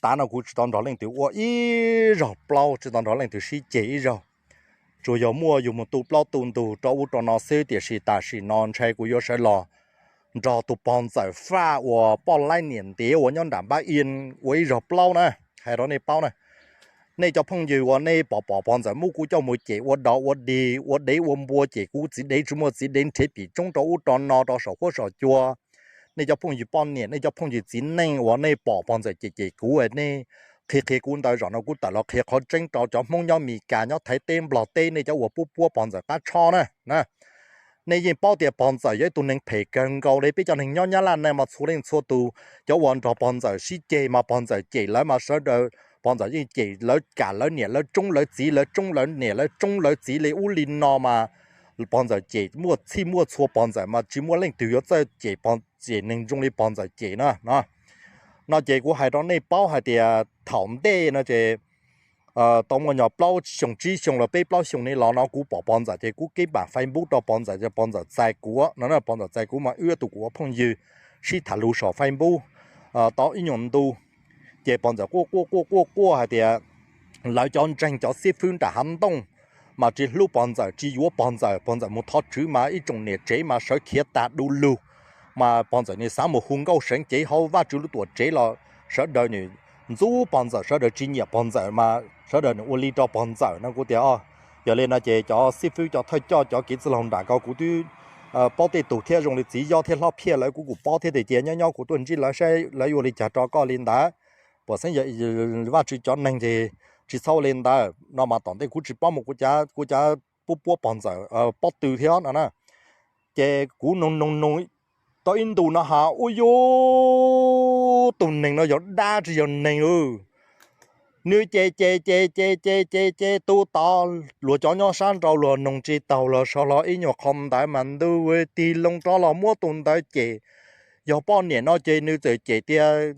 tav no kuv tsis tau nrog leej twg ua ib zaug plaub, tsis tau nrog leej twg sib ceg ib zaug. Tsuas yog muaj yus mus tu plaub tu ntug rau ub rau no xwb, tiam sis tam sim no ntshai kuv yuav sawv los nrog tus pog ntxawm Faj uas poj laib niam ntiav uas nyob nram Npab Iab ua ib zaug plaub na, hais rau nej paub na. Nej cov phooj ywg uas nej pom pom pog ntxawm muab kuv coj mus cem ua dog ua dig, ua dev ua npua, cem kuv txiv dev tsis muaj txiv dev, nrhiav pim tsoob rau ub rau no rau saum huab saum cua. Nej cov phooj ywg poj niam, nej cov phooj ywg txiv neej uas nej pom pog ntxawm cem cem kuv, nej qhia qhia kuv ntawd, zaum no kuv tawm los qhia qhov tseeb rau cov Hmoob nyob Mes Kas, nyob Thaib teb, Nplog teb, nej cov uas pub puab pog ntxawm qab tshob na. Nej yeej paub tias pog ntxawm yog ib tug neeg phem kawg nkaus li. Peb cov neeg nyob Nyab Laj no mas txhua leej txhua tus, cov uas nrog pog ntxawm sib ceg mas pog ntxawm cem lawv mas sawv daws, pog ntxawm yeej cem lawv, kam lawv niam lawv tsoob lawv txiv, lawv tsoob lawv niam lawv tsoob lawv txiv li ub li no mas pog ntxawm cem muaj txhij muaj txhua, pog ntxawm mas tsis muaj leej twg yuav txawj cem pog, cem neeg zoo li pog ntxawm cem na no. No ces kuv hais rau nej paub hais tias thaum ntej no ces tau muaj nyog plaub xyoo tsib xyoo los peb plaub xyoo ni los no kuv pom pog ntxawm ces kuv kib npam Facebook rau pog ntxawm ces pog ntxawm txais kuv no, pog ntxawm txais kuv mas wb tus kuv ua phooj ywg sib tham lus saum Facebook tau ib nyuag ntu. Ces pog ntxawm quaj quaj quaj quaj quaj hais tias lawv cov ntseeg cov xib fwb nram hav ntooj mas tsis hlub pog ntxawm, tsis yuav pog ntxawm, pog ntxawm mus thov tswv mas ib tsoom niam tsev mas sawv khiav tag du lug, mas pog ntxawm nws xav mus hu nkauj seev cev hauv Vajtswv lub tuam tsev los sawv daws nws ntxub pog ntxawm, sawv daws tsis nyiam pog ntxawm mas sawv daws nws ua li rau pog ntxawm no. Kuv tias yog li no ces cov xib fwb cov thawj coj cov kev txwj laug nram ko kuv twb paub tej tug thiab, zoo li txiv yob thiab hlob phiaj lawv kuv kuj paub thiab, tiam sis nyob nyob kuv tuaj ntsib lawv saib lawv yuav ua li cas rau koj li ntawd. Puas xeeb yog Vajtswv cov neeg ces tsis txhob ua li ntawd no mas tom ntej kuv tsis paub mus kuv cav pub puab pog ntxawm pob tw thiab no na. Ces kuv noog noog noog tau ib ntus no has ua yus tus neeg no yog dab tsis yog neeg lawm. Nws ces ces ces ces ces ces ces tu tod, luag cov nyob sab nraud luag noog tsis taus, luag sau hlo ib nyuag qhov ntawd mas ntuj tig loo rov los muab tus ntawd cem. Yog poj niam no ces nws txawm cem tias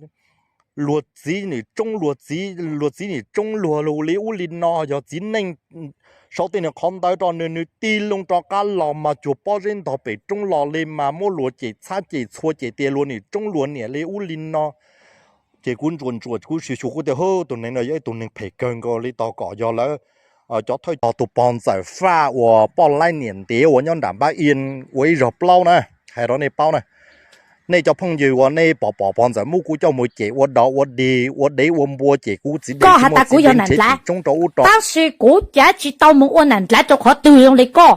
luag txiv nws tsoob luag txiv, luag txiv nws tsoob luag li ub li no, yog txiv neej sau tej nws qhov ntawd rau nws, nws tig loo rov qab los mas cuag pob zeb ntog pem roob los li mas muab luag cem txhab cem txhua cem tias luag nws tsoob luag niam li ub li no. Ces kuv ntsuas ntsuas kuv xyuas xyuas kuv tias hu tus neeg no yog ib tug neeg phem kawg nkaus li, tos kom yog lawv cov thawj coj tus pog ntxawm Faj uas poj laib niam ntiav uas nyob nram Npab Iab ua ib zaug plaub na, hais rau nej paub na. Nej cov phooj ywg uas nej pom pom pog ntxawm muab kuv coj mus cem ua dog ua dig ua dev ua npua, cem kuv txiv dev tsis muaj txiv dev, nrhiav pim tsoob rau ub rau, tab sis kuv cav tsis tau mus ua nam ndlav rau qhov twg zoo li koj.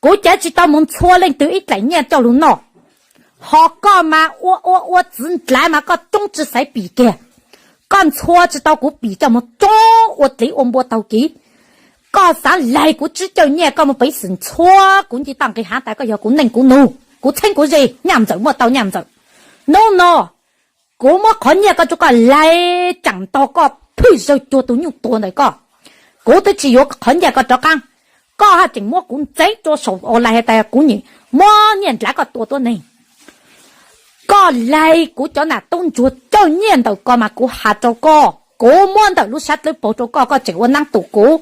Kuv cav tsis tau mus ntxhua leej twg ib dlaim nyiaj coj lug noj. Ho koj mas ua ua ua txiv ndlav mas koj coob tsis xaiv pim kiag. Koj ntxhua tsis tau kuv pim coj mus coob ua dlev ua npua taug kev. Koj xav laig kuv tsib caug nyiaj, koj muaj peev xwm ntxhua kuv nce toj nqis hav tas koj yog kuv neej kuv nug, kuv txheeb kuv ze, nyaj ntxawm muaj tau nyaj ntxawm. Hnub no kuv muab qhov nyiaj koj rau koj laig tseem ntog koj phwj zawg cuag tus nyuj tuag ntawm koj. Kuv twb tsis yuav qhov nyiaj koj rov qab, koj haj tseem muab kuv ntxeev rau saum online has tas kuv nyiam muab nyiaj ndlav koj tua tuab neeg. Koj laig kuv cov nam tub ntsuag caug nyiaj ntawm ko mas kuv has rau koj, kuv muab ntawm lub sab dlawb paug rau koj, koj tseem ua neeb tum kuv.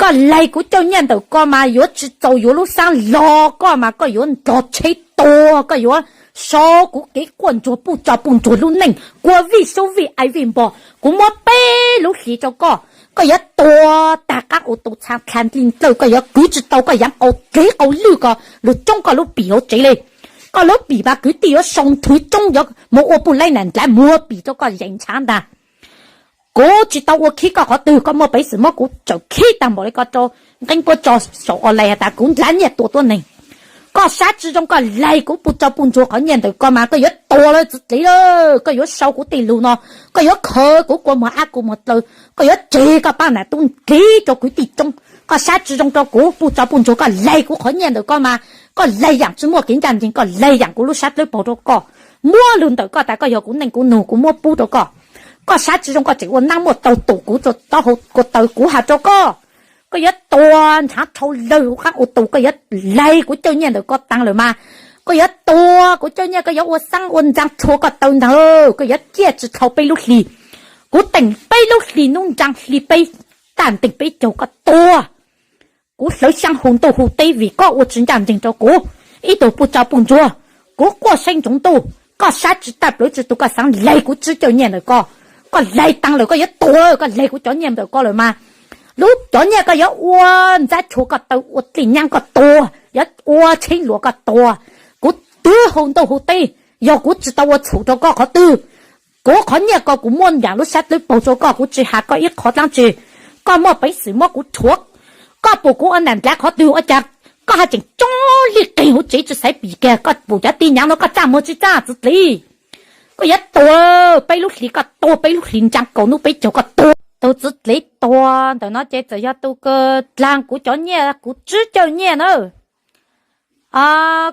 Koj laig kuv caug nyiaj ntawm ko mas yuav tsis txaus yuav lub xaab log koj mas koj yuav nrog tsheb tuag, koj yuav sau kuv kev quaj ntsuag puj tso puj ntsuag lub neej, kua vij sub vij ai vij npog. Kuv muab peb lub hlis rau koj, koj yuav tuag tag qaab ua tus txha dlha nti dlawj, koj yuav kwv tsis tau koj yaav qau dlev qau lwj ko lug tsoob koj lub pim hauv tsev li. Koj lub pim mas kwv tij yuav sau nthwv tsoob yuav mus ua puj laib nam ndlav muag pim rau koj yeem ntshav ntag. Kuv tsis tau ua khib koj qhov twg, koj muaj peev xwm muab kuv tsawm khib tag npaum li ko rau nqeeb kuab tso saum online has tas kuv ndlav nyiaj tua tuab neeg. Koj sab tsi zoo koj laig kuv puj tso puj ntsuag qhov nyiaj ntawm ko mas koj yuav tuag lawm txiv dlev lawm, koj yuav sau kuv tej lug no, koj yuav khaws kuv kua muag ab kua muag dlaw, koj yuav tseg koj paab nam tub nkev rau kwv tij tsoob. Koj sab tsi zoo rau kuv puj tso puj ntsuag, koj laig kuv qhov nyiaj ntawm ko mas koj laig yaam tsi muaj kev ncaj nceeg, koj laig yaam kuv lub sab dlawb paug rau koj. Muab lug ntawm koj tas koj yog kuv neej kuv nug, kuv muab pub rau koj. Koj sab tsi zoo koj tseem ua naab muaj taug tum kuv rau taub hau ko taw, kuv has rau koj, koj yuav tuag nrhav rhau lawg huv qaab ua tus, koj yuav laig kuv caug nyiaj ntawm ko taag lawm mas koj yuav tuag, kuv caug nyiaj koj yuav ua xaab ua ntxaa rhua koj taw ntag, koj yuav ciaj tsi dhau peb lub hlis. Kuv teem peb lub hlis nub nraa hli peb, taj nteeg peb caug koj tuag. Kuv hlawv xyaab hu ntuj hu teb vim koj ua tsi ncaj nceeg rau kuv, ib tug puj tso puj ntsuag. Kuv quaj saib ntsoov ntuj, koj sab tsi taj plawv tsi tu koj xaav laig kuv tsib caug nyiaj ntawm ko. Koj laig taag lawm koj yuav tuag, koj laig kuv cov nyiaj ntawm koj lawm mas lub cov nyiaj koj yuav ua ntxab tshua koj taw, ua dlej nyaab koj tuag, yuav ua tsheeb luas koj tuag. Kuv twb hu ntuj hu teb, yog kuv tsis tau ua txhum rau koj qhov twg, kuv qhov nyiaj ko kuv muab nyaam lub sab dlawb paug rau koj, kuv tsis has koj ib qho dlaab tsi. Koj muaj peev xwm muab kuv rhuav, koj pum kuv ua nam ndlav qhov twg ua cas koj haj tseem coob lij qeeg huv tsev tsis xaiv pim kiag, koj pum cov tij nyaav no koj txaj muag tsis txaj txiv dliv. Koj yuav tuag, peb lub hlis koj tuag, peb lub hlis ntsaa kaum nub peb caug koj tuag. Tus txiv dliv tuag ntawm no ces txawm yog tus kws dlaag kuv cov nyiaj, kuv tsib caug nyiaj na.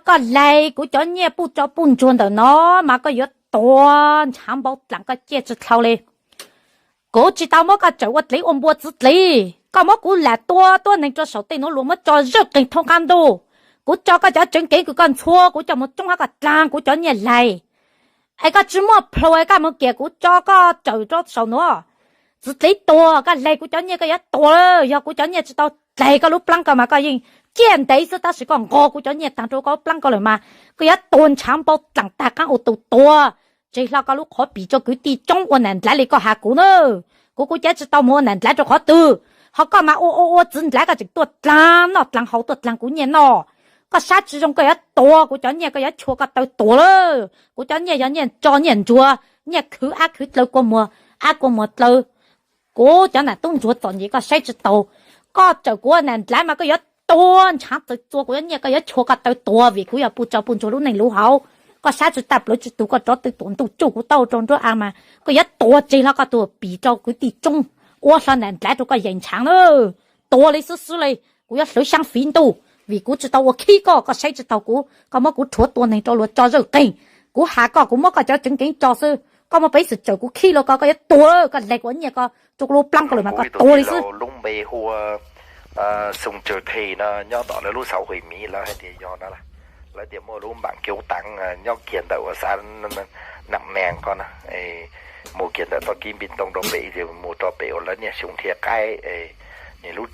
Koj laig kuv cov nyiaj puj tsau puj ntsuag ntawm no mas koj yuav tuag ntshaav npau dlaam koj ciaj tsis dlhau li. Kuv tsis tau muab koj tsawm ua dliv ua npua txiv dliv, koj muab kuv lam tua tuab neeg rau saum tej nuav luag muab tso zawj qeeg thoob qab ntuj. Kuv tso koj cov tseev kev kws koj ntxhua kuv coj mus tsoob hab koj dlaag kuv cov nyiaj laig. Es koj tsis muaj plhu es koj mus kiam kuv tso koj tsawm rau saum nuav. Txiv dliv tuag, koj laig kuv cov nyiaj koj yuav tuag. Yog kuv cov nyiaj tsis tau dlaig koj lub plaab ko mas koj yeej ciaj ntev xwb, tab sis koj nqos kuv cov nyiaj taag rau koj lub plaab ko lawm mas koj yuav tuag ntshaav npau dlaam taag qaab ua tus tuag. Tseg hlo koj lub qhov pim rau kwv tij tsoob ua nam ndlav li koj has kuv na. Kuv kuv cav tsis tau mus ua nam ndlav rau qhov twg, ho koj mas ua ua ua txiv ndlav koj tseem tuaj dlaag noj dlaag haus tuaj dlaag kuv nyiaj noj. Koj saib tsis zoo koj yuav tuag, kuv cov nyiaj koj yuav chua koj taw tuag lawm. Kuv cov nyiaj yog nyiaj tso nyiaj ntsuag, nyiaj khwv ab khwv dlaw kua muag ab kua muag dlaw. Kuv cov nam tub ntsuag txom nyem koj saib tsis taus. Koj tsawm kuv ua nam ndlav mas koj yuav tuag ntshaav txawv txua, kuv cov nyiaj koj yuav chua koj taw tuag vim kuv yog puj tsau puj ntsuag lub neej luv hauv. Koj saib tsis tag plawv tsis tug, koj rov tw tuam ntuj tsuj kuv taub hau rau nruab a mas koj yuav tuag tseg hlo koj tus pim rau kwv tij tsoob, ua hlo nam ndlav rau koj yaim ntshaav na. Tuag li xwb xwb li, kuv yuav hlwv xyaab fiv ntuj vim kuv tsis tau ua khib koj, koj saib tsis taus kuv, koj muab kuv rhuav tua neeg rau luag tso zawj qeeg. Kuv has koj, kuv muab koj cov tseev kev tso xwb, koj muaj peev xwm tsawm kuv khib los koj, koj yuav tuag, koj laig kuv nyiaj ko rau kuv lub plaab ko lawm mas koj tuag li xwb. Lub npe hu ua Xoo Tsaws Them no nyob tom lawv lub xauv hwm miv lawv hais tias yog no, lawv tias muaj lub npaam kev ua taav nyob kiag ntawm uas xav nam nees ko na, mus kiag ntawm toj kib npi ntoo rau pem, mus rau pem uas lawv niaj xyoo dhia qaib, nws lub,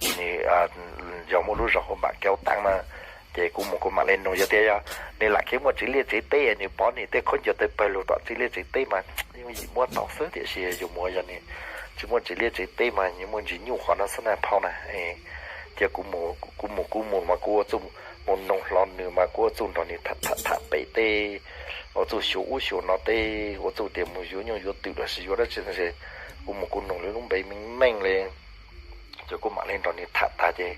yog muaj lub zog hu npaam kev ua taav na. Ces kuv mus kuv mam li nug, yog tias yog nws lam khiav muaj tsev liaj tsev teb, nws pov nws tej khaub ncaws tawg pawg lug tom tsev liaj tsev teb mas yooj yim muab tau xwb, tiam sis yus mus yog nws tsis muaj tsev liaj tsev teb mas nws muaj ntsis nyuj qhov no xwb na phauj na. Ces kuv mus kuv mus mas kuv ua txuj mus noog hlo nws mas kuv ua txuj nrog nws tham tham tham pem tej, ua txuj xyuas ub xyuas no tej, ua txuj tias mus yuav nyuj yuav twm los sis yuav dab tsi no es kuv mus kuv noog lub npe meej meej li. Ces kuv mam li nrog nws tham tag ces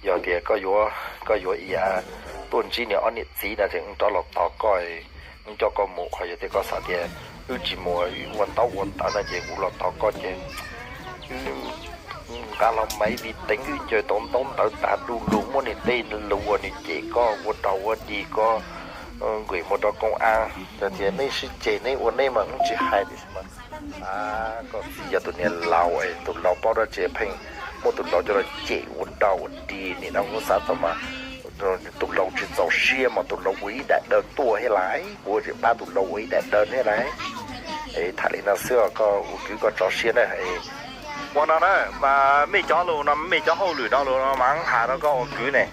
yog tias koj yuav, koj yuav ib yam tuaj ntsib niag ob niam txiv no ces wb rov los tos koj, wb coj koj mus. Qhov yog tias koj xav tias wb tsis mus ua ntaub ua ntawv no ces kuv los tos koj ces wb nqa hlo maiv vi teev wb ncaws tau ntaub ntawv tag du lug, muab nws tej lus uas nws cem koj ua dog ua dig, koj nqis mus rau koob ab, yog tias nej sib ceg neb ua neb mas wb tsis hais tiam sis mas koj txiv yog tus niam laus es tus laus paub dab tsi pheej muab tus laus coj los cem ua dog ua dig, nim no kuv xav tau mas tus laus tsis txaus siab mas tus laus ua ib daim daw tuaj thiab lauj, kuv tseem pab tus laus ua ib daim daw thiab lauj. Es tham li no xwb os, koj ua kwv koj tso siab na. Ua no na, mej cov lus no, mej cov hauj lwm no lus no mas has rau koj ua kwv ne,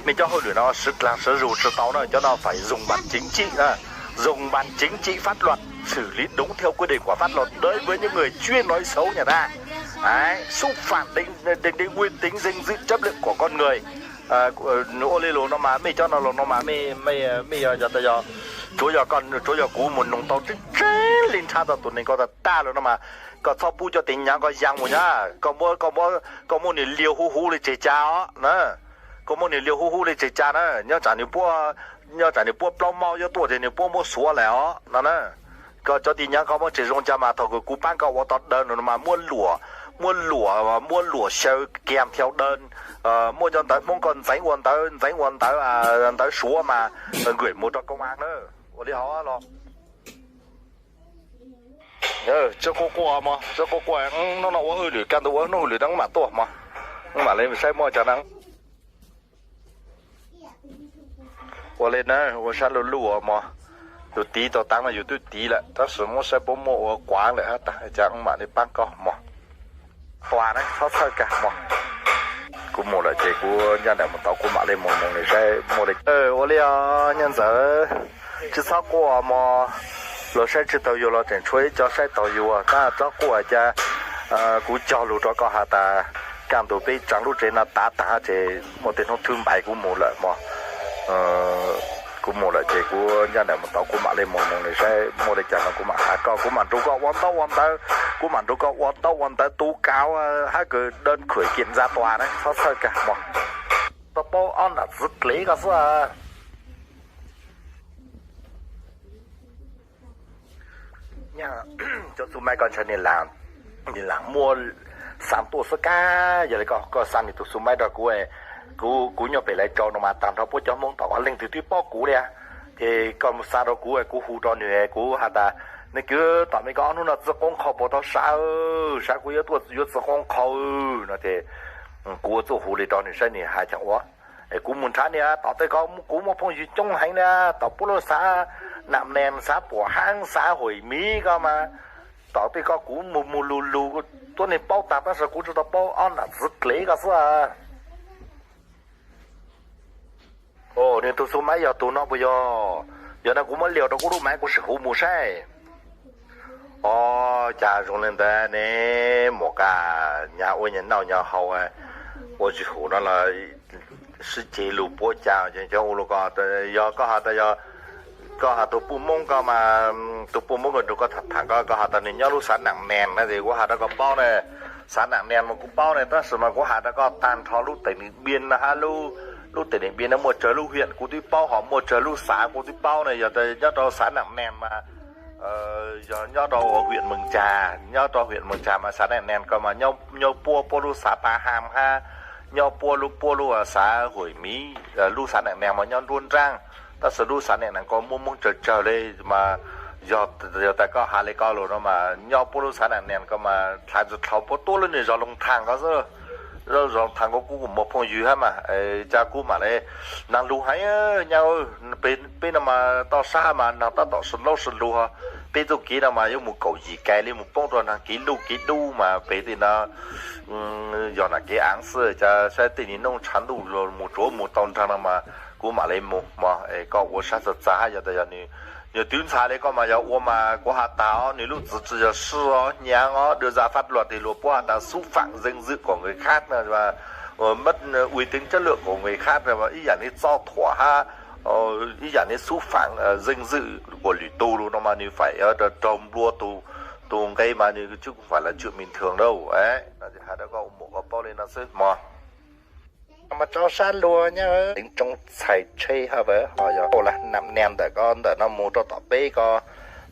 mej cov hauj lwm no sawv dlaag sawv zus tsis tau na, cov no phải dùng bằng chứng chỉ, dùng bằng chứng chỉ pháp luật, xử lý đúng theo quy định của pháp luật đối với những người chuyên nói xấu nhà ta. Đấy, xúc phạm đến, đến, đến uy tín danh dự chất lượng của con người. Ua li lus no mas mej cov no lus no mas mej, mej, mej yog, yog, yog, tsuav yog koj, tsuav yog kuv mus noog tau tseeb tseeb li ntshai tau tus neeg ko tag tag lawm no mas koj txhob pub cov tiv nyav ko yaa mus nyab, koj muab, koj muab, koj muab nws liag huv huv li tseg ca os na. Koj muab nws liag huv huv li tseg ca na, nyob tsam nws puab, nyob tsam nws puab plaub maub yuav tuaj ces nws puab muab xuav lawm os no na. Koj cov tiv nyav koj muab tseg zoo ca mas thaum kws kuv paab koj ua tau daw no mas muab luam, muab luam, muab luam xyaw kiag thiau daw, muaj cov ntawv Hmoob koj ntxeev ua ntawv, ntxeev ua ntawv, ntawv Suav mas gửi mus rau công an na. Ua li hov los tsis quaj quaj mog, tsis quaj quaj, hnub no ua hauj lwm kaj ntug ua hnub hauj lwm na mam tuaj mog, mam li saib muaj cov na. Ua li na, ua sab luj luj os mog. Yus tiv tau tav no yus twb tiv lawm tab sis muab saib puab muaj ua quav lawm hab tag, cas mam li paab koj mog. Tua na, txhob txhawj kag mog. Kuv mus lawm ces kuv ncaj nraim mus tau kuv mam li mus noog nws saib muaj li. Ua li os nyaj ntxawm, tsis txhob quaj mog. Los saib tsis taus yus los tseem tshuav ib co saib taus yus, tab tsob quaj cas. Kuv cog lus rau koj has tas kaj ntug peb tsaa lub tsev no tav taag ces muaj tej hnub thwb npaiv kuv mus lawm mog. Kuv mus lawm ces kuv nyob ntawm mus tod, kuv mam li mus mus nws saib muaj li cas no kuv mam has koj, kuv mam nrug koj ua ntaub ua ntawv, kuv mam nrug koj ua ntaub ua ntawv tu kav hab kws dawb khwm kiam ntxa tua na, txhob txhawj kag mog. Tau paub ob nam txiv dlev koj xwb. Cov xu maib koj ntshaw niag laam muaj xaa tuaj xwb kag, yog li koj xa nws tus xu maib rau kuv, kuv nyuaj pem lawv tsaus no mas taag nrho puab cov Hmoob tom koj leej twg twb paub kuv li. Ces koj xa rau kuv, kuv hu rau nws, kuv has tas, nws kwv, tom me koj ob hnub no txiv qoob qhau puas tau sav, sav kuv yuav tuaj yuav txiv qoob qhau no ces kuv ua txuj hu li rau nws saib nws hais caag ua. Kuv mus nrhav niag tom tej ko kuv muaj phooj ywg coob heev na, tom puab lub xav nam nees xav puam haab xav huam miv ko mas, tom tej ko kuv mus mus lug lug tuab neeg paub taag tab sis kuv tsuas tau paub ob nam txiv dlev ko xwb. Nws tus xu maib yog tus no puas yog? Yog no kuv muab liaus rau kuv lub maib kuv sim hu mus saib. Os, cas zoo li ntawd ne, mus qas nyag ua nyag noj nyag haus, ua tsis hum no los sib ceg lug puab cas cov ua lug ko. Yog koj has tas, koj has tus puj Moob ko mas, tus puj Moob ko nrug koj tham tham ko, koj has tas nws nyob lub xav nam nees na, kuv has rau koj paub ne, xav nam nees mas kuv paub ne, tab sis mas kuv has rau koj taag nrho lub teem Điện Biên no hab, lub teem Điện Biên no muaj tsawg lub huyện kuv twb paub, ho muaj tsawg lub xav kuv twb paub ne. Yog nyob rau xav nam nees mas yog nyob rau huyện Mường Chà, nyob rau huyện Mường Chà mas xav nam nees ko mas nyob puab puab lub xav Pa Ham hab, nyob puab lub puab lub xav huam miv, lub xav nam nees mas nyob nruab nraab. Tab sis lub xav nam nees ko muaj Moob tsawg tsawg li mas, yog tas koj has li ko lug no mas nyob puab lub xav nam nees ko mas dlhau dlhau puab tuab lub niag zos Loos Thaas ko xwb. Zos Loos Thaas ko kuv kuj muaj phooj ywg hab mas, cas kuv mam li naag lug heev nyab. Peb no mas toj sab mas naag tab tom sw laub sw lug, peb txuj kev no mas yuav mus kaum yim kais li mus poob rau naag kev luj kev dub mas pem tej no yog nam kev aav xwb. Cas saib tej niag noob tshav ntuj mus tsuav mus tau nraag no mas kuv mam li mus mog. Koj ua sab txag txag hab, yog tas yog nws twv ntxhais li koj mas yog ua mas kuv has tas nws lub txwv tsi yog sib hnyav os, đưa ra pháp luật thì luật puab has tas xúc phạm danh dự của người khác, mất uy tín chất lượng của người khác, ib yam li txob thuam hab ib yam li xúc phạm danh dự của lwm tug lug no mas nws phải raug nplua tus nqe mas nws chứ không phải là chuyện bình thường đâu. Has rau koj ua muam koj paub li no xwb mog. Mas tso sab luag nyab, teev tsoob txhais tsheb hab, ho yog nam nees ntawm ko ntawm no mus rau tom peb ko,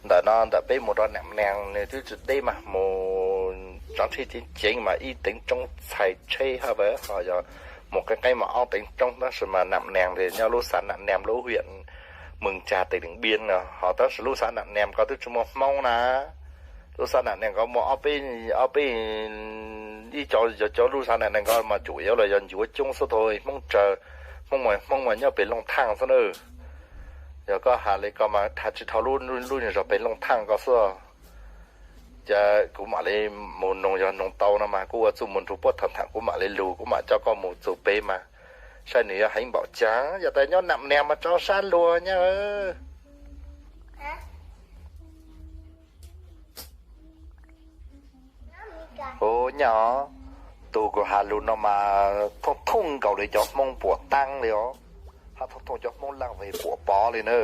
ntawm no ntawm peb mus rau nam nees nws twb tsis deb mas mus tso tsheb ceev ceev mas ib teev tsoob txhais tsheb hab, ho yog mus qeeb qeeb mas ob teev tsoob, tab sis mas nam nees nyob lub xav nam nees lub huyện Mường Chà tỉnh Điện Biên no, ho tab sis lub xav nam nees ko twb tsis muaj Hmoob na. Lub xav nam nees ko muaj ob peb, ob peb, ib co, cov lub xav nam nees ko mas tsuam yuav los yog ncuav coob xwb thaum Hmoob tsawg, Hmoob mas, Hmoob mas nyob pem Loos Thaas xwb na. Yog koj has li ko mas dhau tsis dhau lub, lub zos pem Loos Thaas ko xwb. Ces kuv mam li mus noog, yog noog tau no mas kuv ua txuj mus nrug puab tham tham, kuv mam li lug, kuv mam coj koj mus txug pem mas saib nws yuav heev npaum caag. Yog tas nyob nam nees mas tso sab luag nyab. Ua nyab os, tus kuv has lug no mas thooj thooj nkaus li cov Hmoob puam taab li os, hab thooj thooj cov Hmoob Laaj Veg puam pov li na.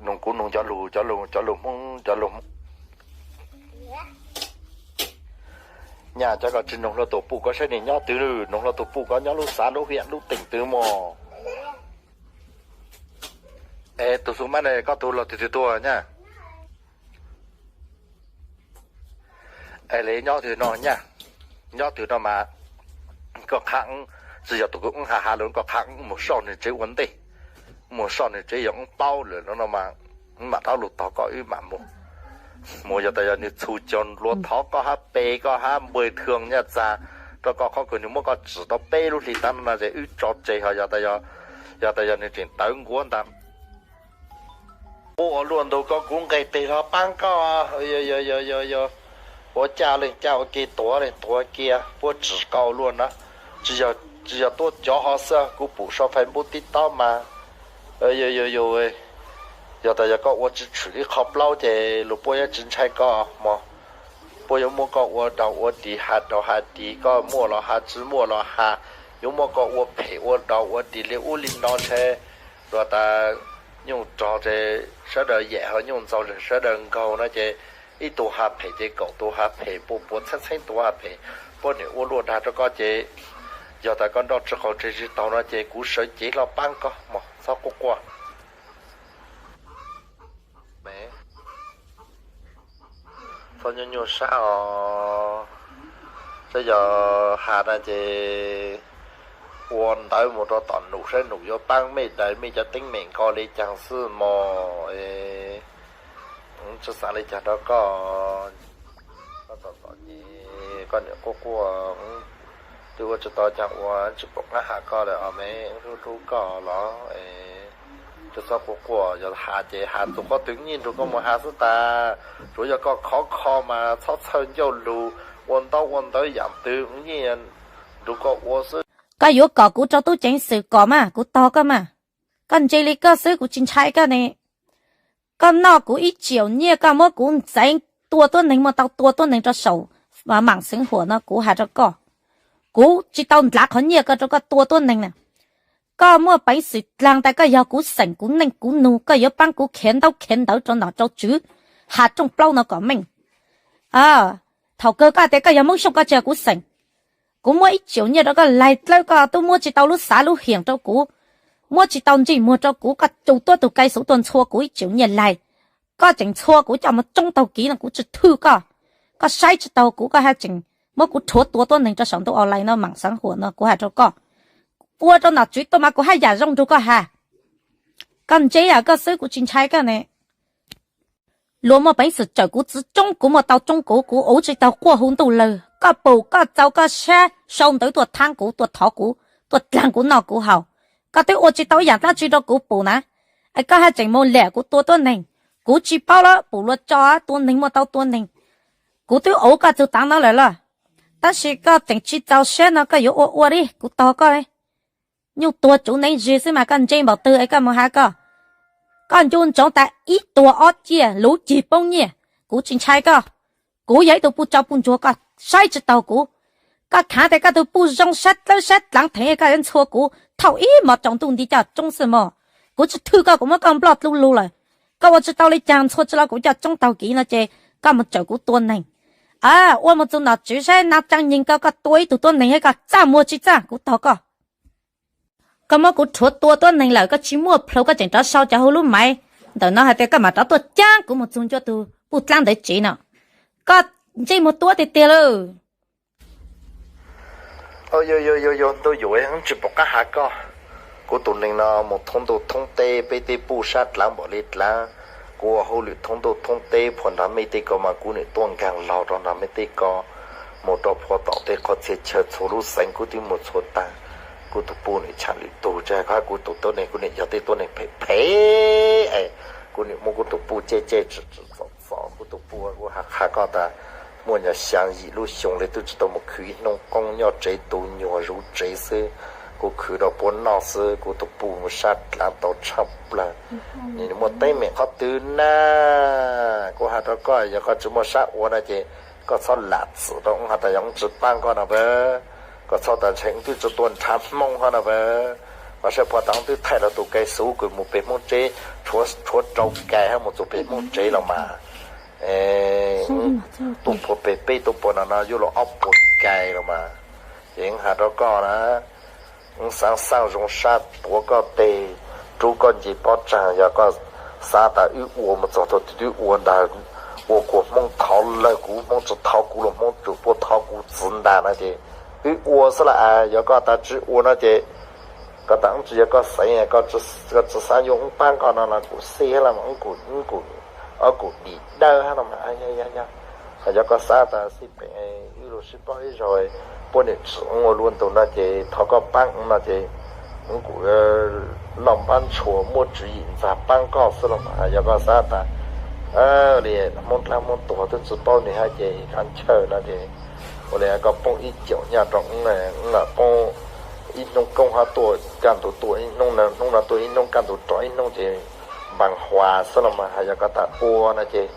Noog kuv noog cov lug, cov lug, cov lug Hmoob, cov lug Hmoob. Nyab, cov koj tsis noog hluas tus puj koj saib nws nyob twg, noog hluas tus puj koj nyob lub xav lub hiam lub teem twg mog. Es tus xu mab ne koj tug los twg twg tuag nyab? Es li nyob twg no nyab, nyob twg no mas koj qha, tsis yog tus kws wb ha ha lug, koj qha wb mus soj nws tsev ua ntej, mus soj nws tsev, yog wb paub lawm no mas wb mam rov lug tog koj, wb mam mus. Mus yog tas yog nws txhus caug npluav thov koj hab pe koj hab npawg thwg nyaj txag rau koj qhov kws nws muab koj tsim tau peb lub hli tav no no ces wb tso tseg ho. Yog tas yog nws tseem tawv nkuav ntag. Puab ua luaj ntug ko kuv nqeg teg hlo paab koj. Ua cas leej caj ua ke tuav leej tuav kiag, puab tsim koj ua luaj na. Tsis yog tuab cov ho xwb, kuv pum sau Facebook TikTok mas Yog, yog, yog, yog tas yog koj ua tsis tshwm ib qho plaub ces luag puab yeej tsis ntshai koj mog. Puab yuav muab koj ua daug ua dig, has daug has dig, koj muaj los has, tsis muaj los has, yuav muab koj ua phem ua daug ua dig li ub li no ntshe. Luag tas nyuj rog ces sawv daws yam, ho nyuj ntxaug sawv daws nkaug no ces ib tug has phem ces kaum tus has phem, puas puas txheeb txheeb tus has phem, puab nim ua luaj dag rau koj ces yog tas koj nroj tsis qaug tsis taug no ces kuv sawv cev hlo paab koj mog, txhob quaj quaj. Txhob nyuaj nyuaj sab os. Saib yog has na ces ua ntawv mus rau tom num saib num yuav paab mej daws mej cov teeb meem nkaus li caag xwb mog. Tsis xaav li caag rau koj. Koj txom txom nyem, koj nim quaj quaj, twb ua tsis tau caag ua, tsis pum qab has koj lawm os me, hlub hlub koj los. Tsis txhob quaj quaj, yog has ces has txug qhov twg yeej nrug koj mus has xwb tas. Tsuav yog koj khov kho mas txhob txhawj ncauj lug, ua ntaub ua ntawv yaam twg yeej nrug koj ua xwb. Koj yuav kom kuv rau tub ceev xwm kom mas kuv tog koj mas. Koj ntse li koj xwb kuv tsis ntshai koj ne. Koj noj kuv ib triệu nyiaj, koj muab kuv ntxeev tua tuab neeg, muaj tau tua tuab neeg rau saum maj xeev huam no kuv has rau koj, kuv tsis tau ntlav qhov nyiaj ko rau koj tua tuab neeg na. Koj muaj peev xwm dlaag tas koj yog kuv xeem kuv neej kuv nug, koj yuav paab kuv khiav ntaub khiav ntawv rau nom rau tswv, has rooj plaub no kom meej. Thaum kawg koj has tas koj yog Hmoob Xyooj koj tsis yog kuv xeem. Kuv muab ib triệu nyiaj rau koj laig dlawb, koj tub muab tsis tau lub xav lub hiam rau kuv, muab tsis tau ntsej muag rau kuv, koj tsuas tuab tug kai xuv tuaj ntxhua kuv ib triệu nyiaj laig. Koj tseem ntxhua kuv coj mus tsoob taug kiv no kuv tsis thwj koj. Koj saib tsis taug kuv, koj haj tseem muab kuv rhuav tua tuab neeg rau saum ntuj online no, maj xeev huam no kuv has rau koj. Ua rau nom tswv tuaj mas kuv haj yam zoo nrug koj has. Koj ntse yam koj xwb kuv tsis ntshai koj ne. Luag muaj peev xwm tsawm kuv txwv tsoob, kuv muaj tau tsoob kuv, kuv ua tsis taug quaj hu ntuj lawg. Koj pum koj txaus koj sab sau ntawv tuaj thaab kuv, tuaj thov kuv, tuaj dlaag kuv noj kuv haus. Koj twb ua tsis tau ib yaam dlaab tsi rau kuv pum na, es koj haj tseem mus liam kuv tua tuab neeg. Kuv tsis paub lawm, pum luag tso tua neeg muaj tau tua neeg. Kuv twb ua koj txug taav no lawm los, tab sis koj tseem tsis txaus sab no koj yuav ua ua li kuv tog koj. Nyuj tuag tsuv neeb zig xwb mas koj ntse npaum twg es koj mus has koj. Koj ncu ntsoov tas ib tuag ob ciaj luv cig poob nyiaj, kuv tsis ntshai koj. Kuv yog ib tug puj tso puj ntsuag koj saib tsis taug kuv. Koj khaav tas koj tug puj zoo sab dlawb sab dlaav theev koj yuav ntxhua kuv thaum ib hmos tsaus ntuj nti coj tsoob xwb mog. Kuv tsis thwj koj, kuv muab koj nploj dlub lug lawm. Koj ua tsis tau li caag ntxhua tsis los kuv coj tsoob taug kiv no ces koj mus tsawm kuv tua neeg. Ua mus txug nom tswv saib nab tsaa nyeeg koj, koj tua ib tug tuab neeg koj txaj muag tsis txaj kuv tog koj. Koj muab kuv rhuav tua tuab neeg lawm koj tsis muaj plhu koj tseem rov sau cov hauv lub maiv ntawm no hais tias koj mam rov tuaj caab kuv mus txug ncua tug puj dlaab ntawd tsev no. Koj ntsej muag tuab tiag tiag lawm. Yog yog yog yog ntuj yuav tsis pom qab has koj. Kuv tus neeg no mus thoob ntuj thoob teb, peb tej puj sab dlaav npaum li dlaav. Kuv ua hauj lwm thoob ntuj thoob teb, phua nrog mej tej ko mas kuv nim tuaj nkaag laug rau nrog mej tej ko, mus rau phua tom tej qhov txhia chaw txhua lub xeev kuv twb mus txhua taag. Kuv tus puj nim tshaam lwm tug, tsis hab kuv tus tuab neeg, kuv nim yog tej tuab neeg phem phem es kuv nim muab kuv tus puj caj caj tsim tsim txom txom. Kuv tus puj ua has qha koj tas muaj nyuag xyaa yim lub xyoo li twb tsis tau mus khwv ib hnub qoob, nyob tsev tu nyuag zuv tsev xwb. Kuv khwv rau puab noj xwb. Kuv tus puj mus sab dlaav tau tshaj plawg. Nim muaj teeb meem qhov twg na? Kuv has rau koj, yog koj tsis muaj sab ua no ces koj txhob lam txim rau wb has tas yog wb tsis paab koj no pab. Koj txhob tas ntshe wb twb tsis tua nrhav Hmoob hov no pab. Koj saib puas tas wb twb thaij rau tus kais xuv kws mus peg Hmoob tsev, rhuav rau kais hab mus txug peg Hmoob tsev los mas. Tuaj puag peg peb tuaj puag no no yuav luag ob puas kais los mas. Ces wb has rau koj na, wb xaav xaaj zoo sab tuav koj teg, rub koj nce pob tsaag. Yog koj xav tas wb ua mus txog thaum twg twb ua ntag, ua kuas Hmoob thov lawg, kuv Hmoob tsis thov kuv los Hmoob tsuas puab thov kuv txwv ntag no ces wb ua xwb las. Yog koj tas tsis ua no ces koj tas wb tsis yog koj xeev, koj tsis xav yuav wb paab koj no los kuv xij hab los wb kuj, wb kuj dim dawb hab no mas. Yog koj xav tas xij peem wb lug sib paub ib zaug, puab nim tsim wb ua luaj ntug no ces thov koj paab wb no ces wb kuj loj npab ntshua muab tswv yim ntxag paab koj xwb los mas. Yog koj xav tas li Hmoob dlaab Hmoob tuag twb tsis paub nwg hab ces kav nchawj no ces ua li koj poob ib caum nyaj rau wb, wb lam poob ib hnub koob ho tuaj, kaj ntug tuaj ib hnub, hnub no tuaj ib hnub, kaj ntug rov ib hnub ces npaa huas xwb los mas. Hais yog koj tas ua no ces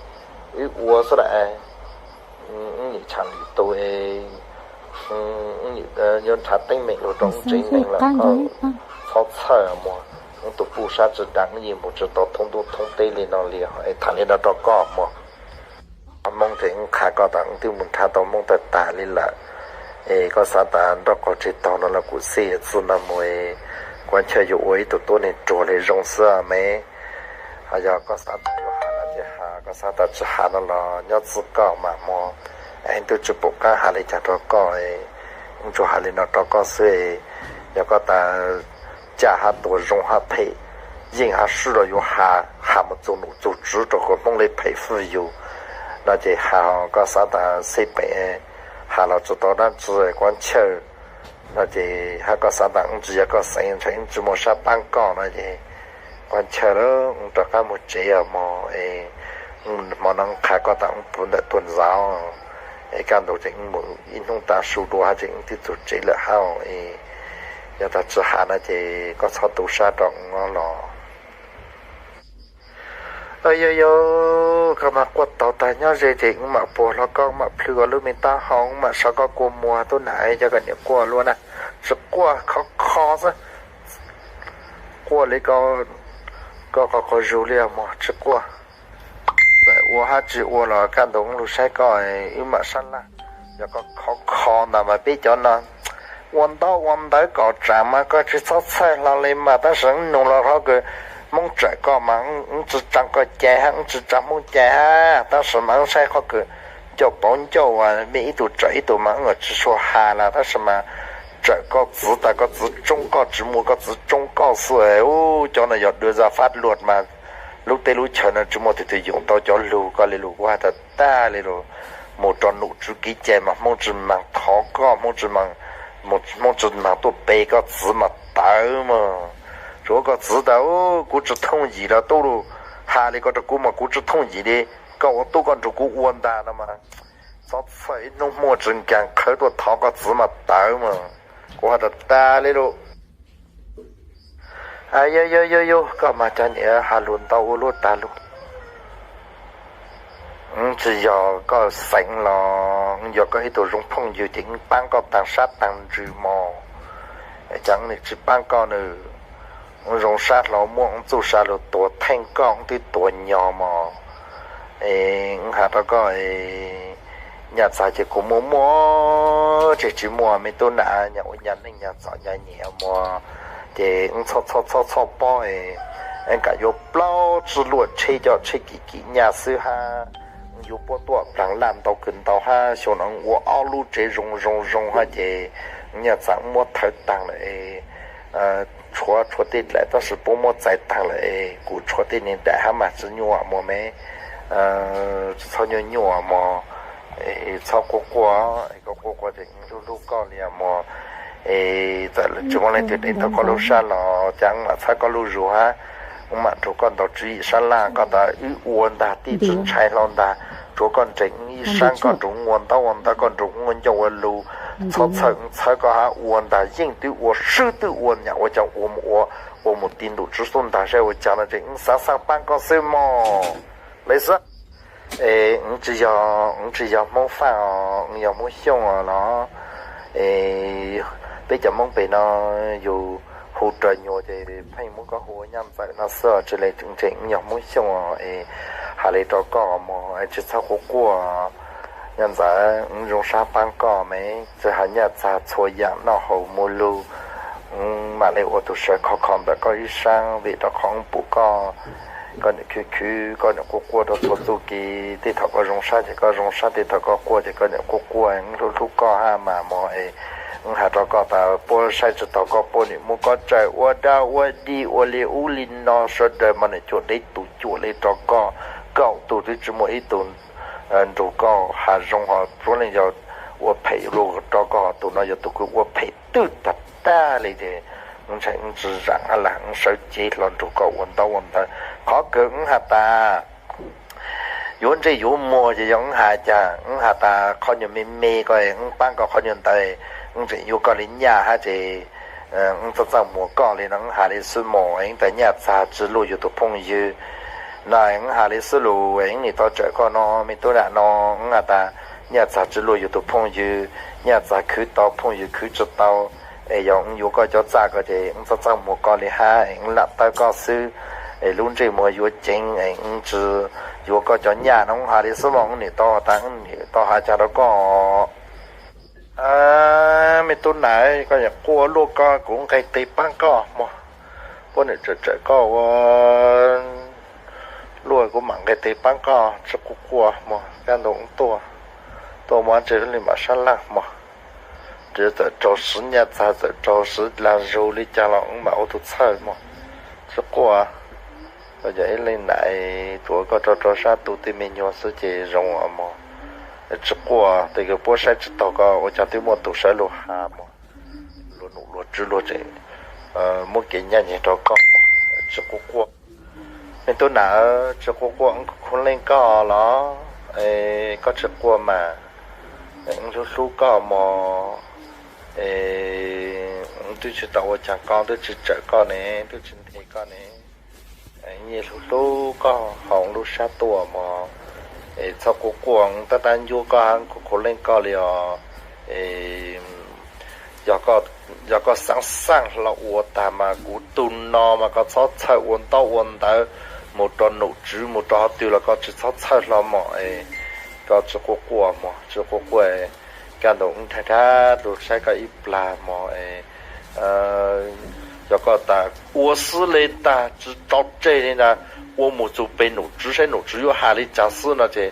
wb ua xwb las. Wb nim tshaj lwm tus, wb yuav nrhav teeb meem lug rau wb tsev neeg lawm, koj txhob txhawj mog. Wb tus puj sab tsi daag, wb yeej mus tsi tau thoob ntuj thoob teb li no li. Es tham li no rau koj mog. Hmoob ces wb qha koj tas wb twb mus nrhav tau Hmoob tag tag li lawm. Es koj xav tas nroj qaug tseg taug no los kuv xij txij no mus, Kuab Nchawj yuav ua ib tug tuab neeg ruam li zoo xwb me. Hos yog koj xav tas yuav has no ces has, koj xav tas tsi has no los nyob txij koj mas mog. Wb twb tsi pum qaab has li cas rau koj, wb tsuas has li no rau koj xwb. Yog koj tas caj hab tuag, zoo hab phem, yeej hab swb los yuav has, has mus txug num txug tswv rau qhov Hmoob le phem fwj yug no ces has. Koj xav tas xij peem has los tsi tau dlaab tsi, Kuab Nchawj no ces hab koj xav tas wb tsi yog koj xeem, ntshai wb tsi muaj sab paab koj no ces Kuab Nchawj, wb rov qaab mus tsev os mog. Hmo no qha koj tas wb puv ntawm tuag ntxauv, es kaj ntug ces wb mus ib hnub taag su dua hab ces wb twb txug tsev lawm hab. Yog tas tsi has no ces koj txhob tu sab rau wb los. Yog yog koj mas quaj taug tag nyob ze ces wb mam puag hlo koj, wb mam plhws koj lub me taub hau, wb mam sau koj kua muag tub nam, yog koj niam quaj luaj na. Tsi quaj, khov kho xwb. Quaj li koj, koj qaug qaug zug li mog, tsi quaj. Txawm ua hab tsi ua los kaj ntug wb lug saib koj, wb mam sab laj. Yog koj khov kho ntag mas peb cov no ua ntaub ua ntawv kom tsaam mas koj tsi txhob txhawj hlo li mas, tab sis wb nug los hov kws Hmoob tsawm koj mas wb tsi tsaa koj cai hab, wb tsi tsaa Hmoob cai hab, tab sis mas wb saib qhov kws ncauj pauv ncauj, mej ib tug tsawm ib tug mas wb tsi sua has lawm, tab sis mas tsawm koj txiv tas koj txiv tsoob koj, tsi muaj koj txiv tsoob koj xwb. Ub, cov no yog dua zaj fab luaj mas lub teb lub chaw no tsi muaj tug twg yoom tau cov lug koj li lus kuv has tas tag li lus. Mus rau num tswv kev cai mas Hmoob tsi maag thov koj, Hmoob tsi maag, Hmoob tsi maag tuaj pe koj txiv mas tawv mog. Tsuav koj txiv tas kuv tsi thooj yim los tub lug, has li ko rau kuv mas kuv tsi thooj yim li. Koj ua tub koj nrug kuv ua ntag no mas, txhob txhawj, ib hnub muaj tsi nkaag qhawv tuaj thov koj txiv mas tawv mog. Kuv has tas tag li lus. Yog yog yog yog koj mas cov niam has lus ntau ua luaj tag lug. Wb tsi yog koj xeem los wb yog koj ib tug zoo phooj ywg ces wb paab koj taag sab taag ntsws mog. Cas wb nim tsi paab koj nws? Wb zoo sab hlo muab wb txuj sa lug tuag theej koj wb twb tuag nyog mog. Es wb has rau koj, nyaj txag ces kuv muaj muaj, tseg tsi muaj me tub nam, nyaj ua nyaj neej nyaj txom nyaj nyem mog. Ces wb txhob txhob txhob txhob pob, wb kam yuav plaub tsib luaj tsheb coj tsheb kim kim nyaj xwb hab. Wb yuav puab tuaj plaag laj ntau kws ntau hab, xyoo no wb ua ob lub tsev zoo zoo zoo hab ces wb nyaj txag wb muab thawv taag lawm es tshuav tshuav tej dlaim tab sis puab muab txais taag lawm es kuv tshuav tej niag dlaim hab mas tsi nyuaj mog me. Tsi txhob nyuaj nyuaj mog, txhob quaj quaj, koj quaj quaj ces wb hlub hlub koj li mog. Es txawm tsi muaj leej twg deev tau koj lub sab los cas wb mam txhawb koj lub zug hab, wb mam nrug koj ntaus tswv yim sab laj. Koj tas wb ua ntag, tij tsi ntshai hlo ntag, tsuav koj nreeg wb ib sab, koj nrug wb ua ntaub ua ntawv, koj nrug wb ua ncauj ua lug, txhob txhawj, wb txhawb koj hab ua ntag, yeej twb ua, swb twb ua, nyam ua caag ua mus ua, ua mus ti ntum tswv xub ntag saib ua caag no ces wb xav xaaj paab koj xwb mog. Lawv xwb. Es wb tsi yog, wb tsi yog Hmoob Faj os, wb yog Hmoob Xyooj os los. Es peb cov Hmoob pem no yug hu rau nyuas ces pheej muab koj hu ua Nyaj Ntxawm no xwb os, tsi le, wb yog Hmoob Xyooj os. Es has li rau koj mog, tsi txhob quaj quaj. Nyaj Ntxawm, wb zoo sab paab koj me, tsi has nyaj txag txhua yaam noj haus mus lug, wb mam le ua tug sawv khov kho ntawm koj ib sab vim rau qhov wb pum koj, koj niam khwv khwv, koj niam quaj quaj rau txhua txuj kev, tej thaum koj zoo sab ces koj zoo sab, tej thaum koj quaj ces koj niam quaj quaj. Wb hlub hlub koj hab mas mog. Es wb has rau koj tas puab saib tsi taug koj, puab nim muab koj tsaws ua dab ua dig ua li ub li no, sawv daws mas nim cuam deb tus cuam li rau koj, kaum tug twb tsi muaj ib tug nrug koj has zoo, ho puab leej yog ua phem lug rau koj, ho tug no yog tug kws ua phem twb tag tag li ces wb ntshai wb tsi zaam hab las, wb sawv cev hlo nrug koj ua ntaub ua ntawv. Qhov kawg wb has tas yuav ntsej yuav muag ces yog wb has cas, wb has tas qhov nyuag me me ko wb paab koj, qhov nyuag ntawd wb tseem yuav koj li nyaj hab ces Wb txaj txaj muag koj li no, wb has li xwb mog, wb tas nyaj txag tsi luag yug tus phooj ywg no, wb has li xwb lus, wb nim tau tsawm koj no, me tub nam no, wb has tas nyaj txag tsi luag yug tus phooj ywg, nyaj txag khwv tau phooj ywg khwv tsi tau, es yog wb yuav koj cov txaj ko ces wb txaj txaj muag koj li hab, wb lam tawb koj xwb, es lub ntsej muag yuav ceev, es wb tsi yuav koj cov nyaj no, wb has li xwb mog, wb nim tau tas wb nim tau has cas rau koj. Me tub nam, koj quaj luaj koj kuv nqeg tes paab koj mog, puab nim tsawm tsawm koj ua luaj kuv mam nqeg tes paab koj, tsi quaj quaj mog, kaj ntug wb tuaj, tuaj muab tse li mam sab laj mog, txawm raug siv nyaj txag txawm raug siv lag zug li cas los wb mam ua tus txhawj mog, tsi quaj. Yog ib leej nam tuav koj rau rau sab tu tej me nyuag xwb ces zoo mog, tsi quaj, tej kws puab saib tsi taug koj ua cas twb muaj tus sawv lug has mog, luag num luag tswv luag tseem muab kev ncaj nceeg rau koj mog, tsi quaj quaj. Me tub nam, tsi quaj quaj, wb kuj khuv leej koj los, koj tsi quaj mas, wb hlub hlub koj mog, wb twb tsi tau ua caag koj, twb tsi tsawm koj ne, twb tsi nthe koj ne, yeej hlub hlub koj hauv lub sab tuaj mog, es txhob quaj quaj, tab tab ncuab koj hab, kuv khuv leej koj li os. Yog koj xaav xaaj hlo ua tag mas kuv tug no mas koj txhob txhawj ua ntaub ua ntawv mus rau num tswv mus rau qhov twg los koj tsi txhob txhawj hlo mog, koj tsi quaj quaj mog, tsi quaj quaj, kaj ntug wb dhab dhab lug saib koj ib plag mog. Yog koj tas ua xwb le tag tsi tso tseg li ntag, ua mus txug peg num tswv saib num tswv yuav has li cas xwb no ces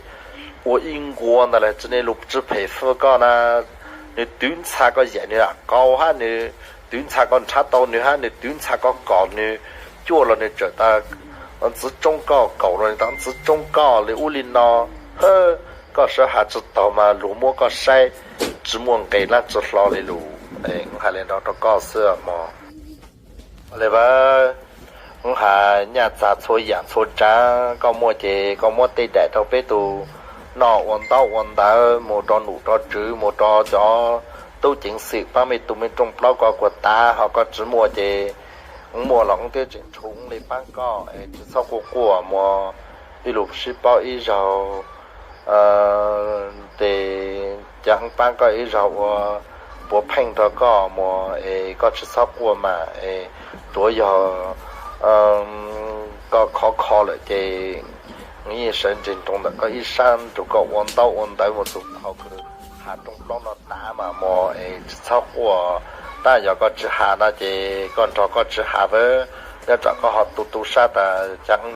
ua ib nkuas ntag lawm, tsi ne lug tsi phem fwb koj na, nws twv ntxha koj yaim nws lam kaus hab, nws twv ntxha koj nrhav tau nws hab, nws twv ntxha koj kom nws cuaj los nws txawm tas ntxiv tsoob koj, kaum los nws tas ntxiv tsoob koj li ub li no. Koj sawv has tsi taug mas luag muab koj saib tsi muaj nqe dlaab tsi hlo li lus, wb has li no rau koj xwb mog. Li a, wb has nyaj txag txhua yaam txhua tsaav koj muaj ces koj muab tej daim rau peb tug noj ua ntaub ua ntawv mus rau num rau tswv mus rau cov tub ceev xwm paab me tug me rooj plaub ko kuas tav, ho koj tsi muaj ces wb muaj los wb twb tseem nrug wb li paab koj, es tsi txhob quaj quaj mog, ib lub sib paub ib zaug tes ca wb paab koj ib zaug ua puav pheej rau koj mog, es koj tsi txhob quaj mas, es tuav yog koj khov kho lawm ces wb yeej sawv ntseg nroo ntawm koj ib sab nrug koj ua ntaub ua ntawv mus txug thaum kws has rooj plaub no tav mas mog, es tsi txhob quaj. Tab yog koj tsi has no ces koj nrog koj tsi has, nyob tsam koj ho tu tu sab tas ca